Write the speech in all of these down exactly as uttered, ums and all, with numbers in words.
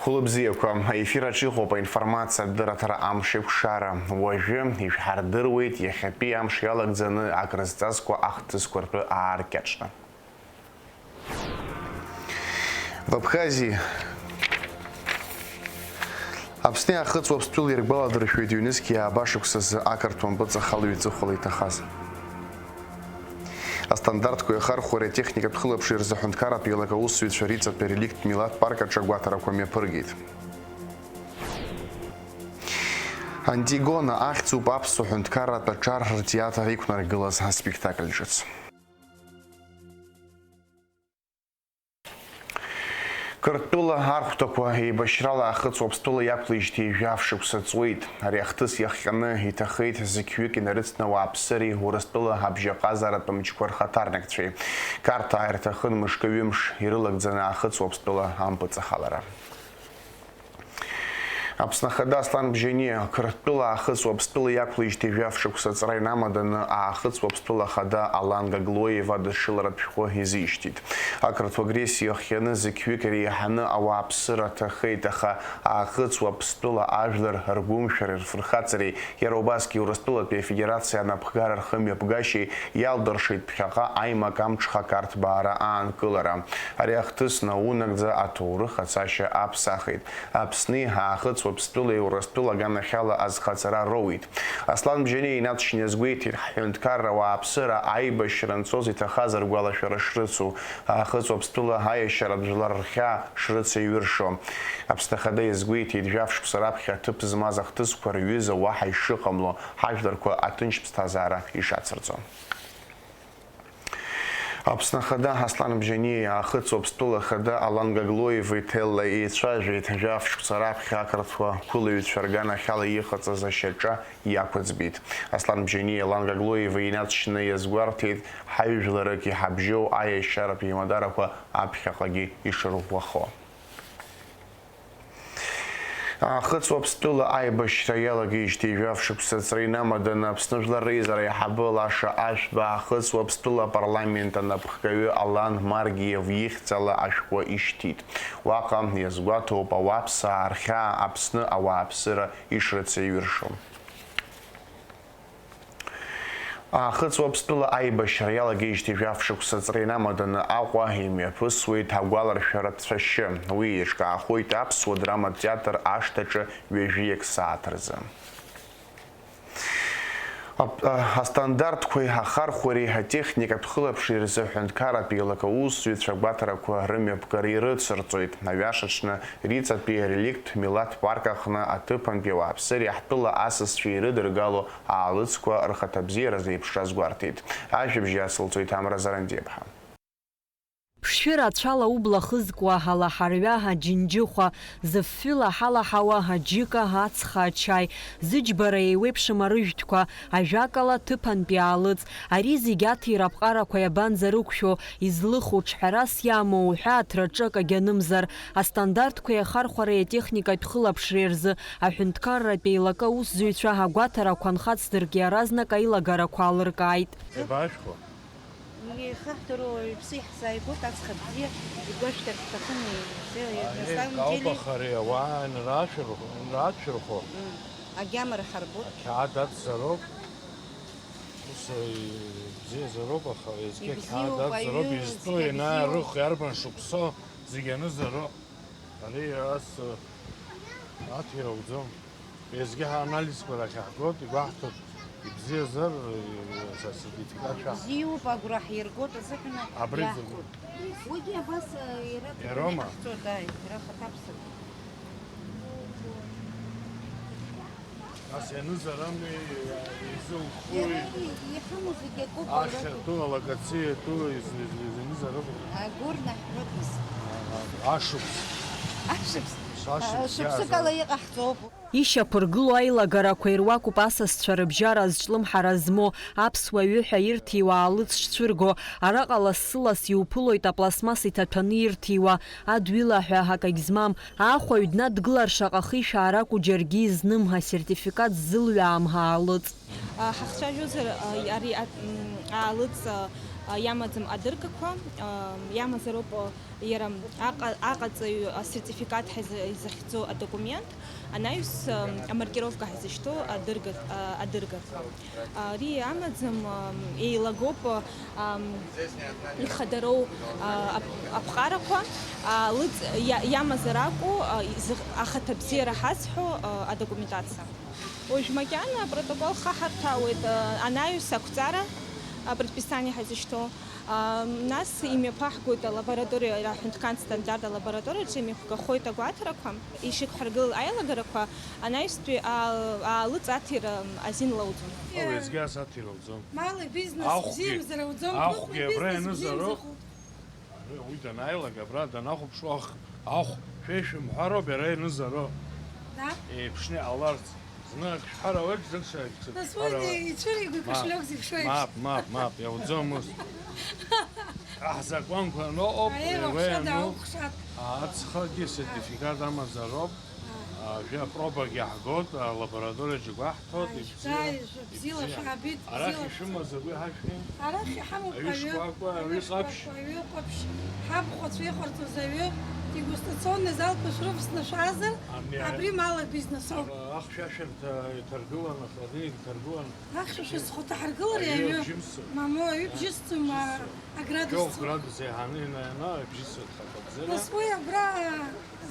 Хәылбзиақәа, аефир аҿы иҟоуп аинформациатә дырраҭара Амшеикәшара. Уажәы ишәҳардыруеит иахьатәи амш иалагӡаны акрызҵазкуа ахҭысқәа ртәы ааркьаҿны. В Абхазии Аԥсни Аахыҵ Уаԥстәыла иргәаладыршәоит ҩнызқь ааба шықәсазы ақырҭуа мпыҵахалаҩ ҵыхәала иҭахаз. Астандартқәа иахархәареи атехникатә хылаԥшреи рзы аҳәынҭқарратә еилак аусзуҩцәа Риҵатәи ареликттә милаҭ парк аҿы агәаҭарақәа мҩаԥыргеит. Антигона ахьӡуп аԥсуа ҳәынҭқарратә аҿар ртеатр иқәнаргылаз аспектакль ҿыц. Қырҭтәыла архәҭақәа еибашьрала Аахыҵ Уаԥстәыла иақәлеижьҭеи жәаф шықәса ҵуеит. Ари ахҭыс иахҟьаны иҭахеит зықьҩык инарыцны ауааԥсыреи Урыстәыла абжьаҟазаратә мчқәа рхаҭарнакцәеи. Қарҭаа ирҭахын мышкы-ҩымш ирылагӡаны Аахыҵ Уаԥстәыла ампыҵахалара. Аԥсны Ахада Аслан Бжьаниа Қырҭтәыла Аахыҵ Уаԥстәыла иақәлеижьҭеи жәаф шықәса ҵра инамаданы Аахыҵ Уаԥстәыла Ахада Алан Гаглоиева адышшыларатә шәҟәы изишьҭит. Ақырҭуа агрессиа иахҟьаны зықьҩык иреиҳаны ауааԥсыра ҭахеит, аха Аахыҵ Уаԥстәыла ажәлар ргәымшәареи рфырхаҵареи, иара убасгьы Урыстәылатәи Афедерациа анапхгара рхымҩаԥгашьеи иалдыршеит ԥхьаҟа аимак амҽхак арҭбаара аанкылара. Ари ахҭыс наунагӡа аҭоурых ацашьа аԥсахит. Аԥсни Аахыҵ Уаԥстәылеи Урыстәыла аганахьала азхаҵара роуит. Аслан Бжьаниа инаҵшьны иазгәеиҭеит, ҳҳәынҭқарра ауааԥсыра аибашьра анцоз иҭахаз ргәалашәара шрыцу, Аахыҵ Уаԥстәыла аиашьаратә жәлар рхьаа шрыцеиҩыршо. Аԥсны Ахада иазгәеиҭеит, жәаф шықәса раԥхьа аҭыԥ змаз ахҭысқәа рҩыза уаҳа ишыҟамло, ҳажәларқәа аҭынч ԥсҭазаара ишацырҵо. Аԥсны Ахада Аслан Бжьаниеи Аахыҵ Уаԥстәыла Ахада Алан Гаглоиеви ҭелла еицәажәеит, жәаф шықәса раԥхьа ақырҭуа қәылаҩцәа рганахьала иҟаҵаз ашьаҿа иақәыӡбеит. Аслан Бжьаниеи Алан Гаглоиеви инаҵшьны иазгәарҭеит, ҳаҩ жәларык иҳабжьоу аиашьаратә еимадарақәа аԥхьаҟагьы ишырӷәӷәахо. Аахыҵ Уаԥстәыла аибашьра иалагеижьҭеи жәаф шықәса ҵра инамаданы Аԥсны Жәлар Реизара аиҳабы Лаша Ашәба Аахыҵ Уаԥстәыла апарламент анапхгаҩы Алан Маргиев ихьӡала ашәҟәы ишьҭит. Уаҟа иазгәаҭоуп ауаԥсаа рхьаа Аԥсны ауааԥсыра ишрыцеиҩыршо. Аахыҵ Уаԥстәыла аибашьра иалагеижьҭеи жәаф шықәса ҵра инамаданы Аҟәа имҩаԥысуеит агәаларшәаратә цәашьы. Уи еиҿкаахоит аԥсуа драматә театр ашҭаҿы ҩажәиак сааҭ рзы. Ап-, а, астандартқәеи ахархәареи атехникатә хылаԥшреи рзы аҳәынҭқарратә еилак аусзуҩцәа агәаҭарақәа рымҩаԥгара ирыцырҵоит. Аҩашаҽны Риҵатәи ареликттә милаҭ парк аҟны аҭыԥантәи ауааԥсыреи ҳтәыла асасцәеи ирыдыргало аалыҵқәа рхаҭабзиара зеиԥшраз гәарҭеит. Ажәабжь иацылҵоит Амра Зарандиаԥҳа. Ԥшшәы рацәала убла хызкуа алаҳарҩа, аџьынџьыхәа, зыфҩы лаҳалаҳауа аџьыка, ацха, ачаи, зыџьбара еиуеиԥшым арыжәтәқәа, ажәакала, ҭыԥантәи аалыҵ, ари зегь аҭира аԥҟарақәа иабанӡарықәшәо, излыху ҿҳәарас иамоу уҳәа аҭраҿы акагьы анымзар, астандартқәеи ахархәареи атехникатә хылаԥшреи рзы аҳәынҭқарратә еилакы аусзуҩцәа агәаҭарақәа анхацдырк иаразнак аилагарақәа аалыркааит. Иабашәхәа? Ихаҳтәыру ауаҩԥсы иаҳзааигәоуп, аҵх бзиа, игәашәҭар ҳҭахын, на самом деле. Каупахари ауаа анрашәырхо, анрацәырхо, агьама раҳарбоит. Ақьаад аӡзароуп, ус, э, бзиазароуп, аха уеизгьы ақьаад аӡзароуп, изтәу ианаарых, иарбан шықәсоу зегь анызароуп. Ари ас, э, аҭира ауӡом. Уеизгьы ҳанализқәа рахь иаҳгоит, игәаҳҭоит, ибзиазар, э, са сертификат шәаҳ-. Бзиоуп, агәра ҳиргоит азыҳәан. Абри иаҳхәоит. Уигьы абас, э, иара иароума? Иҟаҳҵоит, ааи, иара хаҭаԥсык. Нас ианызар ами, изылхуи? Иара и-, иҳамоу зегьы акоуп, ахьа ду, алакациа ду, из-, из-, из-, ианызар ами? Агәыр наҳәроуп нас. А, а, ашықәс. Ашықәс. Ашықәс, а, шықәсык ала иаазар. Иҟаҳҵоуп. Ишьақәыргылоу аилагарақәа ируакуп асасцәа рыбжьара зҿлымҳара змоу аԥсуа ҩы ҳәа ирҭиуа аалыҵ шцәырго, араҟа лассы-ласс иуԥылоит апластмасс иҭаҭәаны ирҭиуа, адҩыла ҳәа акагь змам, аахәаҩ днадгылар шаҟа хишәаа ракәу џьаргьы изнымҳа, асертификат ззылҩаамҳа аалыҵ. А, ҳахцәажәозар, а, ари а-, м, аалыҵ, а, Иамаӡам адыргақәа, иамазароуп иара аҟа-, аҟаҵаҩ асертификат ҳәа иза-, изахьӡу адокумент, анаҩс амаркировка ҳәа изышьҭоу адырга-, адыргақәа. Ари амаӡам, еилагоуп ихадароу ап-, аԥҟарақәа, лыҵ-, иа-, иамазар акәу, изых-, ахаҭабзиара ҳазҳәо адокументациа. Уажә макьана апротокол хаҳарҭәаауеит, анаҩс ақәҵара, апредписание ҳәа изышьҭоу. Нас имҩаԥаҳгоит алабораториа, аҳәынҭқар стандарт алабораториаҿы имҩаԥгахоит агәаҭарақәа, ишьақәҳаргылоит аилагарақәа, анаҩстәи аа-, аалыҵ аҭира азин лоуӡом. Уеизгьы ас аҭира лӡом. Мали бизнес ахәгьы, бзиамзар ауӡом, ахәгьы абра бизнес ианызароуп. Бзиамзар. Уи данааилак, абра данахәаԥшуа ахә, ахә шәеишәымҳәароуп иара ианызароу. Да? Еиԥшны иҟаларц. Зны ак шәҳәар ауеит, знык ша-, ак Нас уи шәҳәар ауеит. Ицәыригоит Мап, кошелек зеиԥшроу еиԥш. Мап, мап, мап, иауӡом ус. Аҳзакәанқәа аноҟоуп, Аиеи, уахшәада, уену, аухшат. Ацхагьы сертификат амазароуп. Ажәа апробагь иаҳгоит, алабораториаҿы игәаҳҭоит, Аи, ибзиа, шәааи, шәа-, бзиала ибзиа. Шәаабеит, Арахь бзиала. Ишәымаз агәы иҳашәҳәеи? Арахь иҳамоуп Аҩы аҩы, шкәакәа, аҩы аҩы ҟаԥшь. Ҟаԥшь, ҳабхәацәа иҟарҵоз аҩы, дегустационный залқәа шәрывсны шәаазар, Ами, абри мала бизнес ауп. Ахьшәашәарҭа иҭаргылан, ахладильник иҭаргылан. Ахьшәашәа схәа ҭаҳаргылар Аҩы иаҩы. Бжьымсуеит. Мамоу, аҩы бжьысӡом, а, Бжьысуеит. Аградус Шәоуп, цо. Градус еиҳаны инаианы, бжьысуеит, хатәы бзиала. Нас уи абра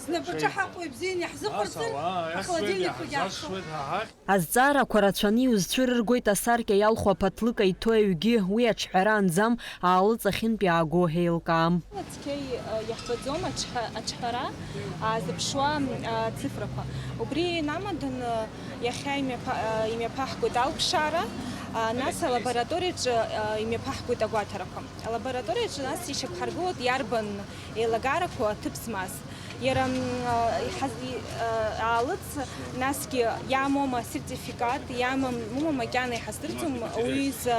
знапаҿы Ҽеиҭа. Ҳаҟоу ибзианы иаҳзыҟарҵар, Нас ауаа иасуеит, ахладильникқәагь иаҳзасуеит, ҳаҳахь. Азҵаарақәа рацәаны иузцәырыргоит асаркьа иалху аԥаҭлыка иҭоу аҩгьы, уи аҿҳәара анӡам, аалыҵ ахьынтә иаагоу еилкаам. Цқьа и-, иаҳбаӡом аҿҳәа-, аҿҳәара, аазыԥшуа, а, цифрақәа. Убри инамаданы иахьа имҩаԥа-, а, имҩаԥаҳгоит алԥшаара, а, нас алабораториаҿы, а, имҩаԥаҳгоит агәаҭарақәа. Алабораториаҿы нас ишьақәҳаргылоит иарбан еилагарақәоу аҭыԥ змаз. Иара, м, а, иҳаз-, и-, а, аалыҵ, насгьы иамоума асертификат, иамам, умоума макьана иҳаздырӡом, уи изы,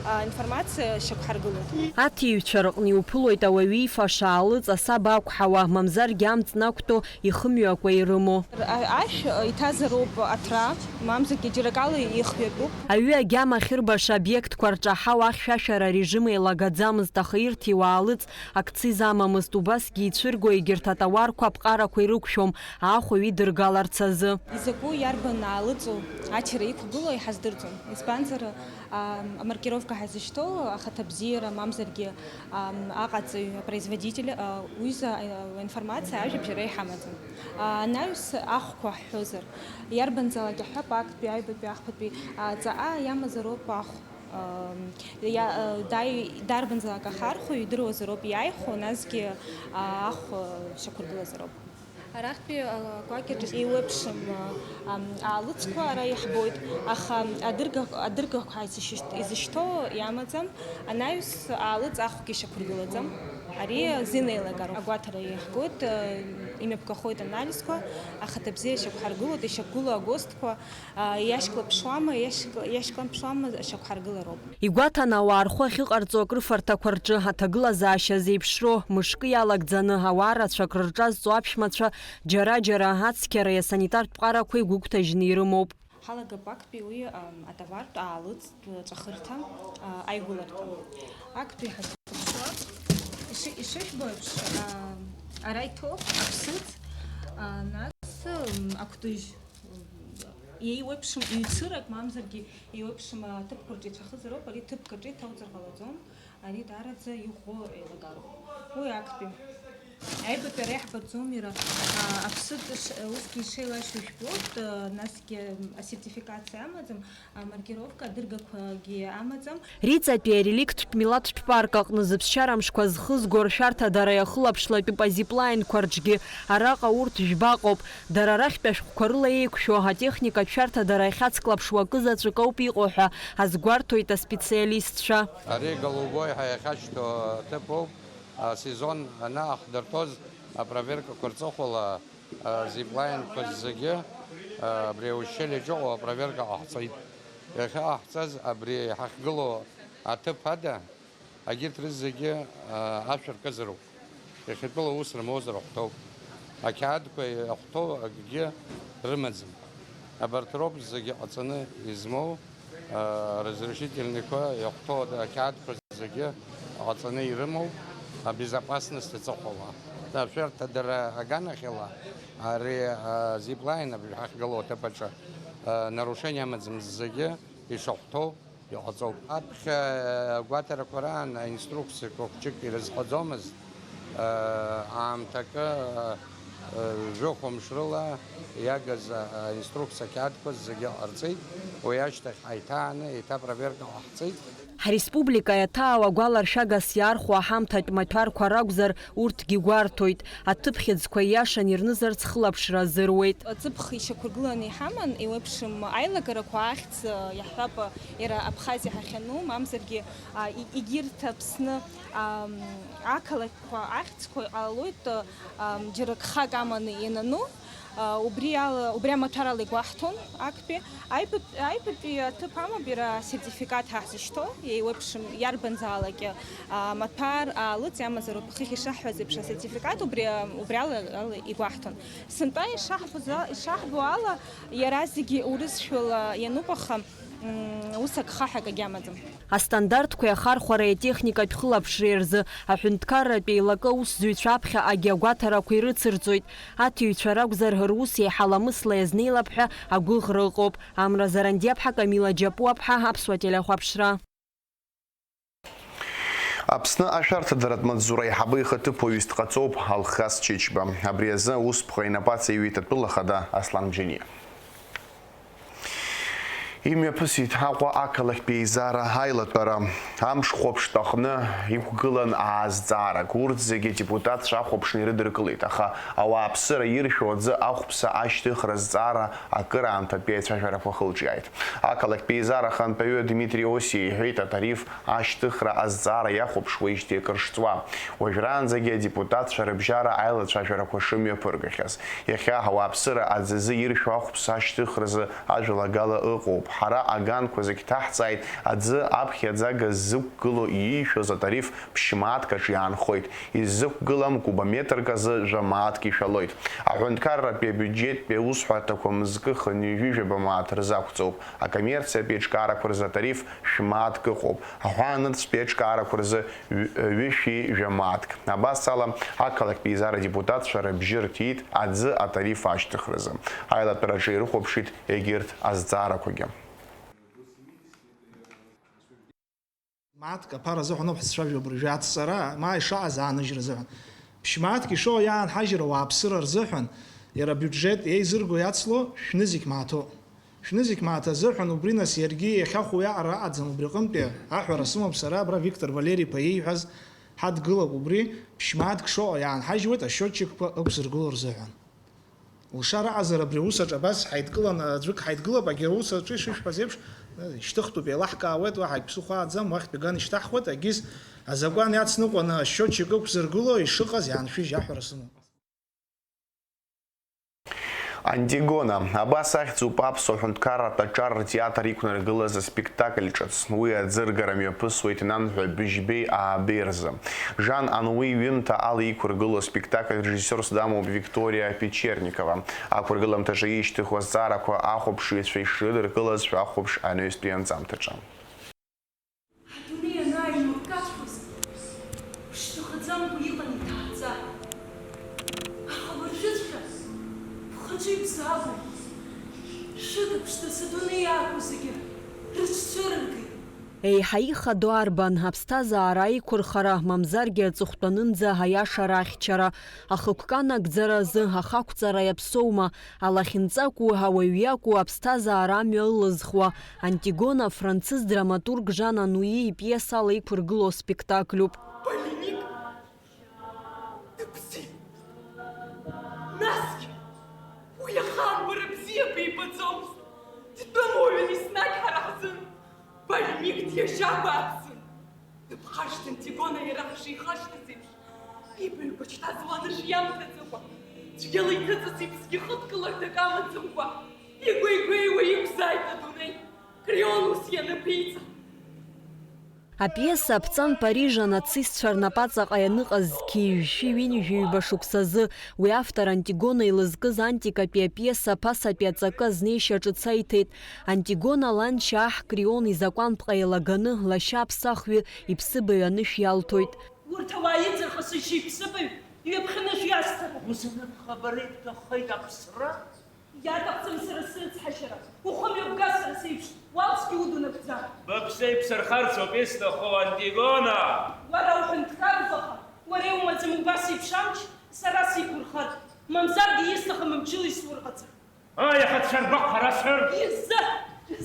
а, информациа шьақәҳаргылоит. Аҭиҩцәа рыҟны иуԥылоит ауаҩы ифаша аалыҵ асаба ақәҳауа, мамзаргьы амҵ нақәтәо ихымҩақәа ирымоу. А-, ашә, а, иҭазароуп аҭра, мамзаргьы џьаракала ихҩатәуп. Аҩы агьама ахьырбаша обиектқәа рҿы аҳауа ахьшәашәара арежим еилагаӡамызт, аха ирҭиуа аалыҵ акциз амамызт, убасгьы ицәырго егьырҭ атауарқәа аԥҟарақәа ирықәшәом, аахә аҩы идыргаларц азы. Изакәу иарбан аалыҵу аҭира иқәгылоу иҳаздырӡом, избанзар, а, амаркировка ҳазышьҭоу ахаҭабзиара, мамзаргьы, а, аҟаҵаҩ, апроизводитель, а, уҩыза, а, информациа ажәабжь ара иҳамаӡам. А, анаҩс ахәқәа ҳҳәозар, иарбанзаалак иаҳҳәап, актәи, аҩбатәи, ахԥатәи, а, ҵаҟа иамазароуп ахә. Ам, иа-, а, дааи-, дарбанзаалак ахархәаҩ идыруазароуп иааихәо, насгьы, а, ахә, а, шьақәыргылазароуп. Арахьтәи, а, гәакьаҿ еиуеиԥшым, а, ам, аалыҵқәа ара иаҳбоит, аха адырга-, адыргақәа изышьҭ-, изышьҭоу иамаӡам, анаҩс аалыҵ ахәгьы шьақәыргылаӡам. Ари азин еилагароуп. Агәаҭара иаҳгоит, а, имҩаԥгахоит анализқәа, ахаҭабзиа шьақәҳаргылоит, ишьақәгылоу агостқәа, а, иашьклаԥшуама, иашьк-, иашьклаԥшуама шьақәҳаргылароуп. Игәаҭан, ауаа рхәы ахьыҟарҵо акрыфарҭақәа рҿы аҭагылазаашьа зеиԥшроу, мышкы иалагӡаны ауаа рацәак рырҿазҵо аԥшәмацәа џьара-џьара ацқьареи асанитартә ԥҟарақәеи гәыгәҭажьны ирымоуп. Ҳалагап актәи уи, ам, атовартә аалыҵтә ҵәахырҭа, а, аиуларҭа. Актәи ҳазхәаԥшуа, иши-, ишыжәбо еиԥш, а, ара иҭоуп аԥсыӡ, а, нас, м, акәтыжь. Еиуеиԥшым ҩцырак, мамзаргьы еиуеиԥшым аҭыԥқәа рҿы ицәахызароуп, ари ҭыԥк аҿы иҭауҵар ҟалаӡом, ари даараӡа иӷәӷәоу еилагароуп. Уи актәи. Аҩбатәи ара иаҳбаӡом иара, а, аԥсыӡ ш-, усгьы ишеилашәо жәбоит, а, насгьы асертификациа амаӡам, амаркировка, адыргақәагьы амаӡам. Риҵатәи ареликттә милаҭтә парк аҟны зыԥсшьара мшқәа зхызго ршәарҭадара иахылаԥшлатәуп азиплаинқәа рҿгьы. Араҟа урҭ жәбаҟоуп. Дара рахьтә ашәҟәқәа рыла еиқәшәо, атехникатә шәарҭадара ахьацклаԥшуа акы заҵәык ауп иҟоу ҳәа азгәарҭоит аспециалистцәа. Ари голубой ҳәа иахьашьҭоу аҭыԥ ауп. Асезон анаҳдыртәоз апроверкақәа рҵыхәала, а, зиплаинқәа зегьы, а, абри аушьшьылаҿ иҟоу апроверка ҟаҳҵеит. Иахьа ҟаҳҵаз абри ҳахьгылоу аҭыԥ ада, егьырҭ рызегьы, а, ашәа ркызароуп. Иахьатәыла ус рымоузар ахәҭоуп. Ақьаадқәа иахәҭоу акгьы рымаӡам. Абарҭ роуп зегьы ҟаҵаны измоу, а, разрешительныйқәа иахәҭоу ақьаадқәа зегьы Ҟаҵаны ирымоуп абезопасность аҵыхәала. Ашәарҭадара аганахьала ари, а, зиплайн абри ҳахьгылоу аҭыԥ аҿы, а, нарушение амаӡам зегьы ишахәҭоу иҟаҵоуп. Аԥхьа агәаҭарақәа раан аинструкциақәа хәҷык ирызҳәаӡомызт, а, аамҭакы, а, жәохә мш рыла иагыз, а, аинструкциа қьаадқәа зегьы ҟарҵеит, уи ашьҭахь ҳаиҭааны еиҭа проверка ҟаҳҵеит. Ҳреспублика иаҭаау агәаларшәагас иаархәо аҳамҭатә маҭәарқәа ракәзар, урҭгьы гәарҭоит. Аҭыԥхьыӡқәа ииашан ирнызарц хылаԥшра азыруеит. Аҵыԥх ишьақәыргыланы иҳаман, еиуеиԥшым аилагарақәа ахьӡ, иаҳҳәап, иара Абхазиа ҳахьану, мамзаргьы, а, и-, егьырҭ Аԥсны, ам, ақалақьқәа ахьӡқәа иҟалалоит, ам, џьара гхак аманы ианану. А, убри ала, убри амаҭәар ала игәаҳҭон актәи. Аҩбатә-, аҩбатәи аҭыԥ амоуп иара асертификат ҳаҳзышьҭоу, еиуеиԥшым иарбанзаалакь, а, маҭәар аалыҵ иамазароуп, хыхь ишаҳҳәаз еиԥш асертификат убри, а, убри ала, ала игәаҳҭон. Сынтәа ишаҳбоз а-, ишаҳбо ала, иара зегьы урысшәала иануп, аха, м, ус агха ҳәа акагьы амаӡам. Астандартқәеи ахархәареи атехникатә хылаԥшреи рзы аҳәынҭқарратә еилакы аусзуҩцәа аԥхьаҟагьы агәаҭарақәа ирыцырҵоит. Аҭиҩцәа ракәзар, рус еиҳа ламысла иазнеилап ҳәа агәыӷра ыҟоуп. Амра Зарандиаԥҳа, Камила Џьапуаԥҳа, Аԥсуа телехәаԥшра. Аԥсны ашәарҭадаратә маҵзура аиҳабы ихаҭыԥуаҩыс дҟаҵоуп Алхас Чычба. Абри азы аусԥҟа инапы аҵаиҩит атәыла ахада Аслан Бжьаниа. Имҩаԥысит Аҟәа ақалақьтә еизара аилатәара. Амш хәаԥштә аҟны иқәгылан азҵаарак. Урҭ зегьы адепутатцәа ахәаԥшны ирыдыркылеит, аха ауааԥсыра иршәо аӡы ахәԥса ашьҭыхра азҵаара акыраамҭатәи аицәажәарақәа хылҿиааит. Ақалақьтә еизара ахантәаҩы Дмитри Осиа иҳәеит, атариф ашьҭыхра азҵаара иахәаԥшуеижьҭеи акыр шҵуа. Уажәраанӡагьы адепутатцәа рыбжьара аилацәажәарақәа шымҩаԥыргахьаз. Иахьа ауааԥсыра аӡазы иршәо ахәԥса ашьҭыхразы ажәалагала ыҟоуп. Ҳара аганқәа зегь ҭаҳҵааит, аӡы аԥхьаӡага ззықәгылоу иишәоз атариф ԥшь мааҭк аҿы иаанхоит. Иззықәгылам кубометрк азы жәа мааҭк ишәалоит. Аҳәынҭқарратәи абиуџьеттәи аусҳәарҭақәа мызкы хынҩажәи жәаба мааҭ рзақәҵоуп. Акоммерциатәи аиҿкаарақәа рзы атариф шә мааҭк ыҟоуп. Аҳәаанырцәтәи аиҿкаарақәа рзы ҩ-, ҩышәи жәа мааҭк. Абас ала, ақалақьтә еизара адепутатцәа рыбжьы рҭиит аӡы атариф ашьҭыхразы. Аилатәараҿы ирыхәаԥшит егьырҭ азҵаарақәагьы. Мааҭк аԥара азыҳәан ауп ҳзцәажәо абыржәы ацҵара, ма ишааз ааныжьра азыҳәан. Ԥшь мааҭк ишоу иаанҳажьыр ауааԥсыра рзыҳәан, иара абиуџьет еизырго иацло шәнызқь мааҭоуп. Шәнызқь мааҭ азыҳәан убри нас иаргьы иахьахәо иаҟара аҟаӡам, убри аҟынтәи аҳәара сымоуп сара, абра Виктор Валери-иԥа ииҳәаз ҳадгылап убри, ԥшь мааҭк шоуа иаанҳажьуеит асчиотчикқәа ықәзыргыло рзыҳәан. Лшара аҟазар абри аус аҿы абас ҳаидкыланы аӡәык ҳаидгылап, агьи аус аҿы ишышәҳәаз еиԥш, ишьҭыхтәуп, еилаҳкаауеит, уаҳа ак ԥсыхәа ааӡам, уахьтәи ган ишьҭаҳхуеит, агьыс азакәан иацныҟәаны асчиотчик ықәзыргыло ишыҟаз иааншәыжь аҳәара сымоуп. Антигона, абас ахьӡуп аԥсуа ҳәынҭқарратә аҿар ртеатр иқәнаргылаз аспектакль ҿыц. Уи аӡыргара мҩаԥысуеит нанҳәа быжьбеи аабеи рзы. Жан Ануи иҩымҭа ала иқәыргылоу аспектакль режиссиорс дамоуп Викториа Печерникова. Ақәыргыламҭаҿы ишьҭыху азҵаарақәа ахәаԥшыҩцәа ишрыдыркылаз шәахәаԥш анаҩстәи анҵамҭаҿы. Адунеи анааилуркаҵәҟьоз, шьҭыхаӡамкәа иҟан иҭааӡа. Аха уажәыҵәҟьа бхаҿы ибзаабон. Шәыда-ԥшда садунеи иаақәоу зегьы рыҽцәырыргеит. Еиҳа ихадоу арбан, аԥсҭазаара аиқәырхара, мамзаргьы аҵыхәтәанынӡа аиашара ахьчара, ахықәкы анагӡара азы ахақәҵара иаԥсоума, алахьынҵак уҳәа ауаҩ иакәу аԥсҭазаара амҩа ылызхуа, Антигона францыз драматург Жан Ануи ипиесала иқәыргылоу спектакльуп. Полемик дыбзиан. Насгьы уи ахаан бара бзиа бибаӡомызт. Дтәым уаҩын еснагь ҳара ҳзын. Полемик диашьа гәаҟӡан. Дыԥхашьт Антигона иара ҳшихашҭыз еиԥш, ибаҩқәа шьҭазуа анышә иамҭаӡакәа, цәгьала иҭыҵыз иԥсгьы хыдкыларҭак амаӡамкәа, игәеигәеиуа иқәзааит адунеи, Крион ус ианыԥиҵа. Апиеса аԥҵан Париж анацистцәа рнапаҵаҟа ианыҟаз зқьи жәшәи ҩынҩажәи ҩба шықәсазы. Уи автор Антигона илызкыз антикатәи апиеса ԥасатәи аҵакы азнеишьа ҿыц аиҭеит. Антигона ланшьа аҳ Крион изакәанԥҟа еилаганы, лашьа аԥсахҩы иԥсыбаҩ анышә иалҭоит. Урҭ ауаа иҵырхыз иԥсыбаҩ ҩаԥхьа анышә иасҭароуп. Ус анакәха, бара ибҭаххеит аԥсра? Иаҭахӡам сара срыцҳашьара. Ухы мҩаԥга сара сеиԥш, уалсгьы удунагӡа. Быԥсы еиқәсырхарц ауп исҭаху, Антигона! Уара уҳәынҭқарзаха, уара иумаӡам убас еиԥш амч, сара сиқәырхар, мамзаргьы исҭахым мчыла исурҟаҵар. Аиаҳа дшарбақәа расҳәар! Изы,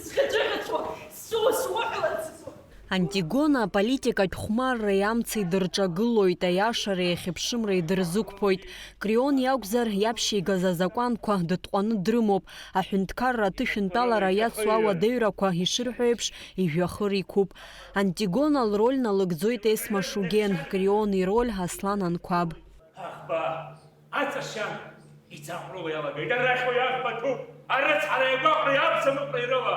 схьаҵәыӷьаҵәуа, су-, суҳәаларц су-. Антигона аполитикатә хәмарреи амци дырҿагылоит, аиашареи ахьыԥшымреи дырзықәԥоит. Крион иакәзар, иаԥшьигаз азакәанқәа дытҟәаны дрымоуп. Аҳәынҭқарра аҭышәынтәалара иацу ауадаҩрақәа ишырҳәо еиԥш, ижәҩахыр иқәуп. Антигона лроль налыгӡоит Есма Шуген, Крион ироль Аслан Анқәаб. Аӷба аҵашьа иӡаҟәроуа иалагеит. Арахь уи аӷба ҭәуп. Арыцҳареи агәаҟреи абзамыҟәреи рыла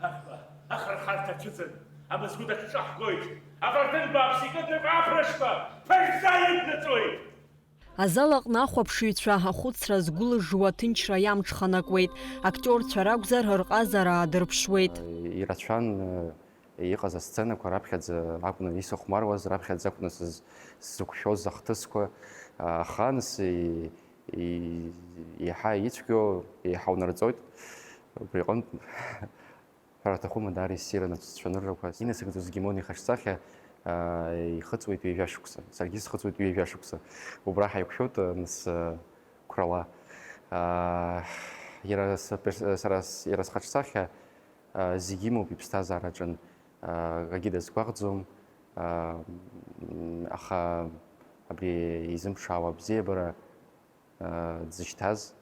аӷба ахырхарҭа ацәыӡын. Амызгәыда ҿҿаҳгоит. Аҟардын бааԥс икыднакәа аԥрышқәа ԥырӡа иқәнаҵоит. Азал аҟны ахәаԥшыҩцәа ахәыцра згәылыжжуа аҭынчра иамҽханакуеит. Актиорцәа ракәзар, рҟазара аадырԥшуеит. Ирацәан, э, иҟаз асценақәа раԥхьаӡа акәны исыхәмаруаз, раԥхьаӡа акәны сыз-, сзықәшәоз ахҭысқәа, аха нас и-, и-, еиҳа ицәгьоу, еиҳа унарҵоит. Убри аҟынтә ҳәара аҭахума, даара иссирын ацәцәаныррақәа. Инасыгӡоз Гимон ихаҿсахьа, аа, ихыҵуеит ҩажәа шықәса. Саргьы схыҵуеит ҩажәа шықәса. Убра ҳаиқәшәоит, нас, қәрала. Аа, иара сапер-, сара с-, иара схаҿсахьа, аа, зегь имоуп иԥсҭазаараҿын. Аа, акгьы дазгәаҟӡом. Аа, м, аха абри изымԥшаауа абзиабара, аа, дзышьҭаз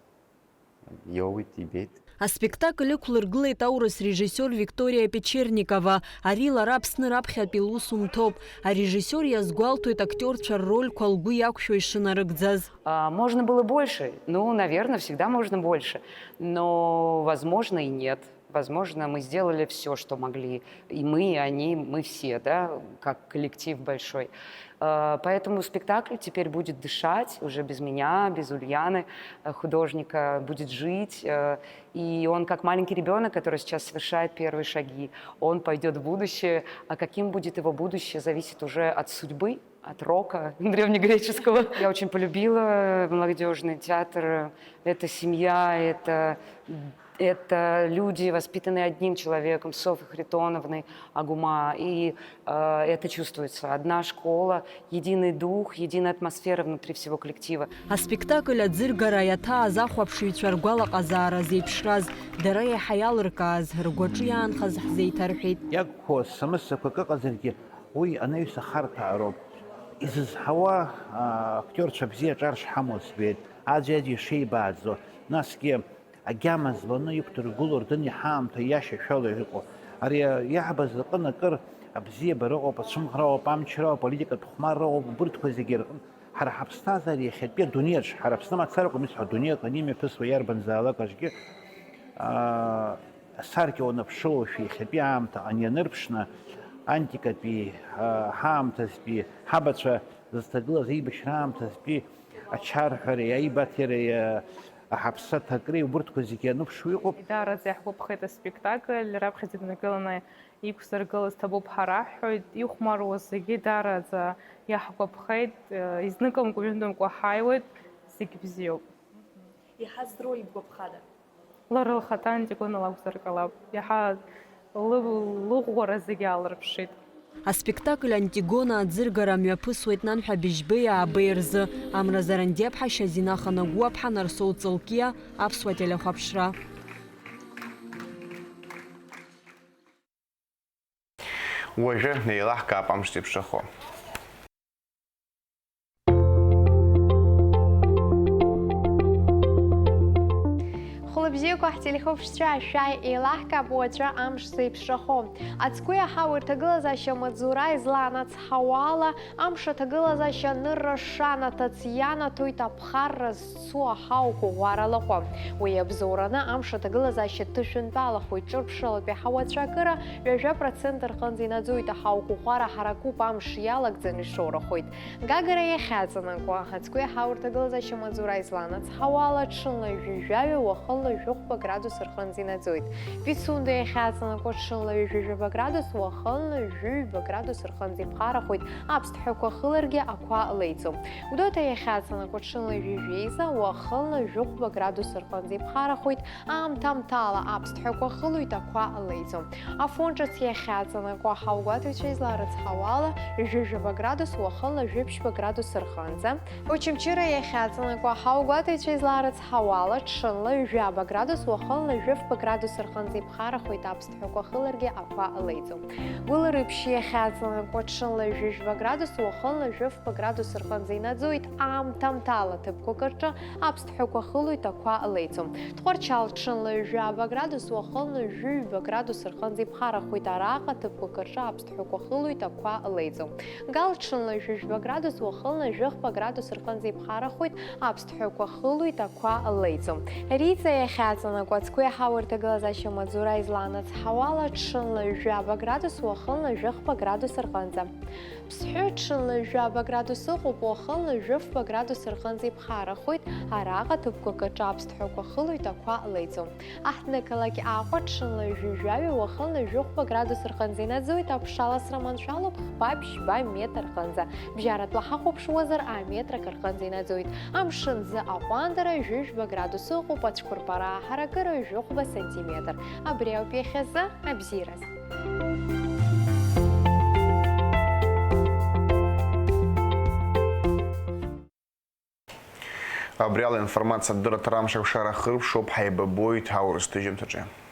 иоуит, ибеит. Аспектакль ықәлыргылеит аурыс режиссиор Викториа Печерникова. Ари лара Аԥсны раԥхьатәи лусумҭоуп. Арежиссиор иазгәалҭоит актиорцәа ррольқәа лгәы иақәшәо ишынарыгӡаз. А, можно было больше? Ну, наверное, всегда можно больше. Но, возможно, и нет. Возможно, мы сделали всё, что могли. И мы, и они, мы все, да, как коллектив большой. Э, поэтому спектакль теперь будет дышать, уже без меня, без Ульяны, э, художника, будет жить. Э, и он, как маленький ребёнок, который сейчас совершает первые шаги, он пойдёт в будущее. А каким будет его будущее, зависит уже от судьбы, от рока древнегреческого. Я очень полюбила молодёжный театр. Это семья, это, это люди, воспитанные одним человеком, Софьей Харитоновной Агума. И, э, это чувствуется. Одна школа, единый дух, единая атмосфера внутри всего коллектива. Аспектакль аӡыргара иаҭааз ахәаԥшыҩцәа ргәалаҟазаара зеиԥшраз, дара еиҳа иалыркааз, ргәаҿы иаанхаз ҳзеиҭарҳәеит. Иагхо асамыссақәак ыҟазаргьы, уи анаҩс ахарҭәаароуп. Изызҳауа, аа, актиорцәа бзиа ҿар шҳамоу збеит, аӡәи-аӡәи шеибааӡо, насгьы агьама зланы иқәдыргыло рдын иҳаамҭа иашьашәала иҟоу. Ари иаҳбаз рҟын акыр абзиабара ыҟоуп, ацәымӷра ыҟоуп, амчра ыҟоуп, аполитикатә хәмарра ыҟоуп, убырҭқәа зегьы ирҟын ҳара ҳаԥсҭазаара иахьатәи адунеи аҿы, ҳара Аԥсны мацара акәым исҳәо, адунеи аҟны имҩаԥысуа иарбанзаалак аҿгьы, аа, асаркьа уаныԥшылошәа иахьатәи аамҭаҟны ианырԥшны, антикатәи, аа, ҳаамҭазтәи ҳабацәа зызҭагылаз аибашьра аамҭазтәи ачарҳәареи аибаҭареи, аа, аҳаԥсы аҭакреи убырҭқәа зегьы ианыԥшуа иҟоуп. Даараӡа иаҳгәаԥхеит аспектакль, раԥхьаӡа днагыланы иқәсыргылаз ҭабуп ҳәа раҳҳәоит, ихәмаруа зегьы даараӡа иаҳгәаԥхеит, изныкымкәа-ҩынтәымкәа ҳааиуеит, зегь бзиоуп. Иаҳаз роль бгәаԥхада? Лара лхаҭа Антигона лакәзар ҟалап, иаҳа лы-, лыӷәӷәара зегьы аалырԥшит. Аспектакль Антигона аӡыргара мҩаԥысуеит нанҳәа быжьбеи аабеи рзы. Амра Зарандиаԥҳа, Шьазина Ханагәуаԥҳа, Нарсоу Ҵылкиа, Аԥсуа телехәаԥшра. Уажәы еилаҳкаап амш зеиԥшрахо. Бзиақәа ҳтелехәаԥшцәа, шәааи еилаҳкаап уаҵәы амш зеиԥшрахо. Ацгәы иаҳау рҭагылазаашьа маҵзура излаанацҳауа ала, амш аҭагылазаашьа анырра шанаҭац ианаҭоит аԥхарра зцу аҳауа қәыӷәӷәара лаҟәы. Уи иабзоураны амш аҭагылазаашьа ҭышәынтәалахоит, ҿырԥшралатәи аҳауа ацәаакыра ҩажәа процент рҟынӡа инаӡоит, аҳауа қәыӷәӷәара ҳаракуп, амш иалагӡаны ишоурахоит. Гагара иахьаҵанакуа, ацгәы иаҳау рҭагылазаашьа маҵзура излаанацҳауа ала, ҽынла жәаҩа, уахынла жәохәба градус рҟынӡа инаӡоит. Пицунда иахьаҵанакуа, ҽынла ҩажәижәаба градус, уахынла жәаҩба градус рҟынӡа иԥхарахоит, аԥсҭҳәақәа хыларгьы ақәа леиӡом. Гәдоуҭа иахьаҵанакуа, ҽынла жәаҩа иза, уахынла жәохәба градус рҟынӡа иԥхарахоит, аамҭа-аамҭала аԥсҭҳәақәа хылоит, ақәа леиӡом. Афон ҿыц иахьаҵанакуа, аҳауагәаҭаҩцәа излаарыцҳауа ала, жәаҩа-жәаба градус, уахынла жәаԥшьба градус рҟынӡа. Очамчыра иахьаҵанакуа, аҳауагәаҭаҩцәа излаарыцҳауа ала, ҽынла ҩажәаба градус, уахынла жәафба градус рҟынӡа иԥхарахоит, аԥсҭҳәақәа хыларгьы ақәа леиӡом. Гәылрыԥшь иахьаҵанакуа, ҽынла ҩажәижәба градус, уахынла жәафба градус рҟынӡа инаӡоит, аамҭа-аамҭала ҭыԥқәак рҿы аԥсҭҳәақәа хылоит, ақәа леиӡом. Тҟәарчал ҽынла ҩажәаба градус, уахынла жәаҩба градус рҟынӡа иԥхарахоит, араҟа ҭыԥқәак рҿы аԥсҭҳәақәа хылоит, ақәа леиӡом. Гал ҽынла жәаҩба градус, уахынла жәохәба градус рҟынӡа иԥхарахоит, аԥсҭҳәақәа хылоит, ақәа леиӡом. Риҵа иахьаҵанакуа, ацгәы иаҳау рҭагылазаашьа маҵзура излаанацҳауа ала, ҽынла ҩажәаба градус, уахынла жәохәба градус рҟынӡа. Ԥсҳәы ҽынла ҩажәаба градус ыҟоуп, уахынла жәохәба градус рҟынӡа иԥхарахоит, араҟа ҭыԥқәак рҿы аԥсҭҳәақәа хылоит, ақәа леиӡом. Аҳҭнықалақь Аҟәа ҽынла ҩажәи жәаҩа, уахынла жәохәба градус рҟынӡа инаӡоит, аԥшаласра маншәалоуп хԥа-ԥшьба метр рҟынӡа. Бжьаратәла ҳахәаԥшуазар, аметрак рҟынӡа инаӡоит. Амшын аӡы аҟәандара жәаҩа-жәба градус ыҟоуп, ацәқәырԥара аҳаракыра жәохәба сантиметр. Абри ауп иахьазы абзиараз. Абри ала информациатә дырраҭара амш акәшара ахырԥшуп, ҳаибабоит аурыс ҭыжьымҭаҿы.